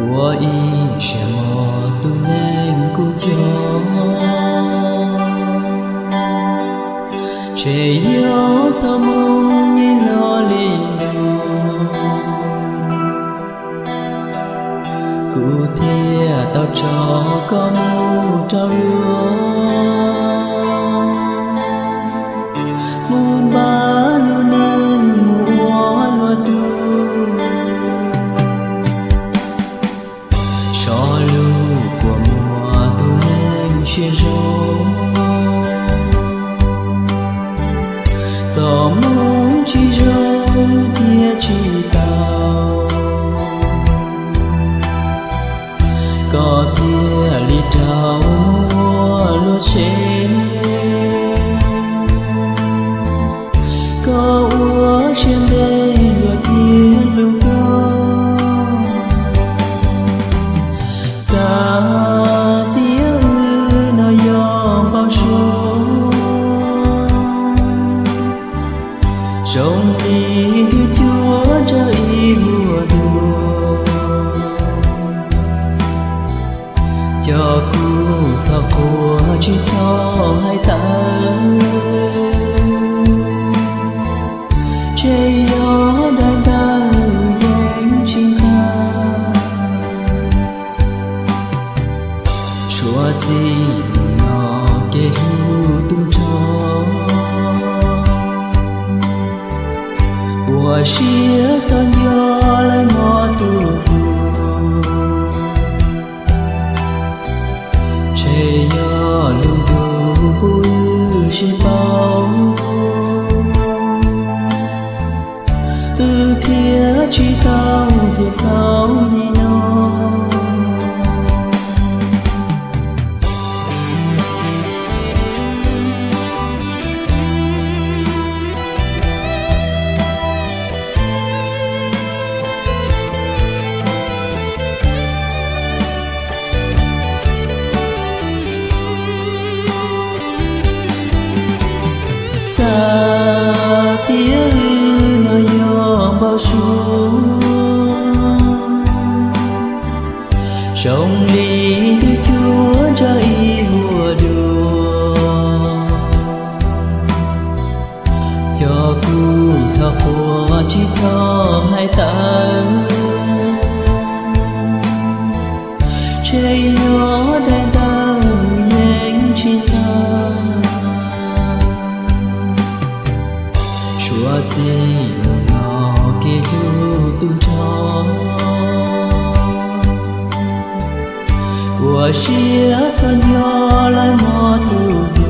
Ua ib siab mog tus neeg kuv coj, ntshe yog txoj hmoo ib los li no, kuv thiaj tau tso koj mus rau luag, mus npaj lub neej mus ua luag tug. So lub kua muag tus neeg siab zoo, txoj hmoo tsis zoo thiaj tsis tau, koj thiaj li raug muab luag tshem. Koj ua siab ntev luag thiaj hlub koj, xav tias wb no yog npau suav, zoo li twb cuab ntsawg ib hua dua. Cov kuj txhob quaj tsis txhob hais tawv, ntshe yog daim ntawv yeej tsis nqa. Suav txij lus no kev hlub tu nrho, ua siab txhob nco lawv mog tus hlub. Ntshe yog lub ntuj kuv wb sib paub, wb thiaj tsis tau tias xaus li no. Xav tias wb no yog npau suav, zoo li twb cuab ntsawg ib hua dua. Cov kuj txhob quaj tsis txhob hais tawv, ntshe yog daim ntawv yeej tsis nqa. Suav txij lus no kev hlub tu nrho, ua siab txhob nco lawv mog tus